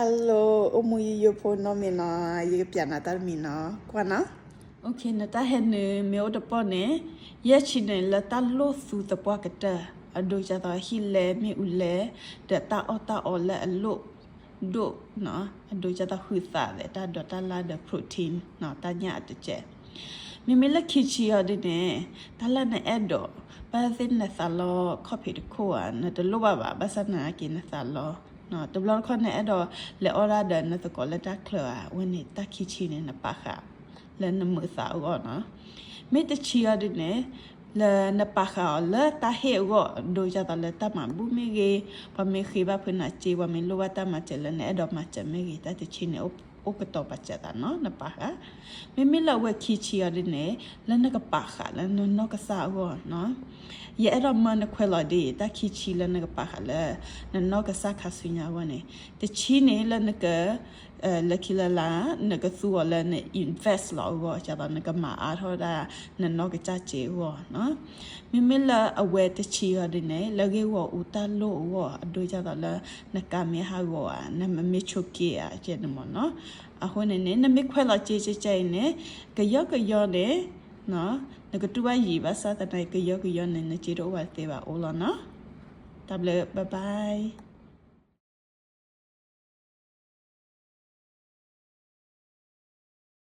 Hello အိၣ်မူယိယိဖိနီတမံၤနီၤ, ယကပျးနၤတၢ်တမံၤနီၤ, ကွၢ်နီၤ. နတၢ်ဟဲနုာ်မ့ၢ်အိၣ်တပီၢ်န့ၣ်, ယဲၢ်ဆံန့ၣ်လၢတၢ်လိၣ်သူသပှၢ်ကတၢၢ်, အဒိဒ်သိးဟံၣ်လဲမ့ၣ်အူလဲ, ဒီးတၢ်အီၣ်တၢ်အီလၢအလိၣ်ဒိၣ်, အဒိဒ်သိးဃုသးဒီးတၢ်ဒိးတၢ်လၢ်ဒီး protein တၢ်ညၣ်အတကဲး. မ့မ့ၢ်လၢခံဆံအီၤဒ်န့ၣ်, တၢ်လၢနအဲၣ်ဒိး, ဘၣ်သ့ၣ်နသးလီခီၣ်ဖံးတခိၣ်ဧါ, နတလိၣ်ဘၣ်ဘၣ်, ဘၣ်ဆၣ်နာ်က့ၤနသးလီ, တဘျီတခီၣ်နအဲၣ်ဒိးလဲၤအီၣ်ဒၣ်ဒီးနသကိးလၢတၢ်ချၢဧါ, အဝဲန့ၣ်တၢ်ခံဆံန့ၣ်နပာ်ဃာ်လၢနမုာ်သးအဂီၢ်နီၤ. မ့ၢ်တဆံအီၤဒ်န့ၣ်, လၢနပာ်ဃာ်အီၤလၢတၢ်ဟ့ၣ်အဂီၢ်, အဒိဒ်သိးလၢတၢ်မၤဘူၣ်မ့ၢ်ဂ့ၤ, ပှၤမ့ၢ်ဃ့ဘၣ်ဖုးနၤစ့, ပှၤမ့ၢ်လိၣ်ဘၣ်တၢ်မၤစၢၤလၢနအဲၣ်ဒိးမၤစၢၤမ့ၢ်ဂ့ၤ, တၢ်တဆံန့ၣ် အိၣ်ကတီၤပာ်စၢၤသးနီၤ, နပာ်ဃာ်. မ့မ့ၢ်လၢအဝဲခံဆံအီၤဒ်န့ၣ်, လၢနကပာ်ဃာ်လၢနနီၢ်ကစၢ်အဂီၢ်နီၤ. ယအဲၣ်ဒိးမၢနခွဲးလီၤဒ်အံၤ, တၢ်ခံဆံလၢနကပာ်ဃာ်လၢနနီၢ်ကစၢ်ခါဆူညါအဂီၢ်န့ၣ်, တဆံန့ၣ်လၢနက လၢခံလၢ်လၢ်, နကသူအီၤလၢန invest လီၤအဂီၢ်, ဒ်သိးနကမၤအါထီၣ်ဒၣ်နနီၢ်ကစၢ်စ့အဂီၢ်နီၤ. မ့မ့ၢ်လၢအဝဲတဆံအီၤဒ်န့ၣ်, လၢဂ့ၢ်ဂီၢ်အူတၢ်လိၣ်အဂီၢ်, အဒိဒ်သိးလၢနကါမ့ၢ်ဟးဂီၤဧါ, နမ့မ့ၢ်ဆိးက့ဧါ, ကဲန့ၣ်မ့ၢ်နီၤ. အဃိန့ၣ်န့ၣ် နမ့ၢ်ခွဲးလီၤစ့ကဲကဲအံၤန့ၣ်, ကယီကယီန့ၣ် နကတူၢ်ဘၣ်ယံာ်ဘၣ်ဆၣ်သနာ်က့ ကယီကယီန့ၣ် နစ့တအိၣ်ဘၣ်တသ့ဘၣ်, အိၣ်လီၤနီၤ. တၢ်ဘျုး, bye bye.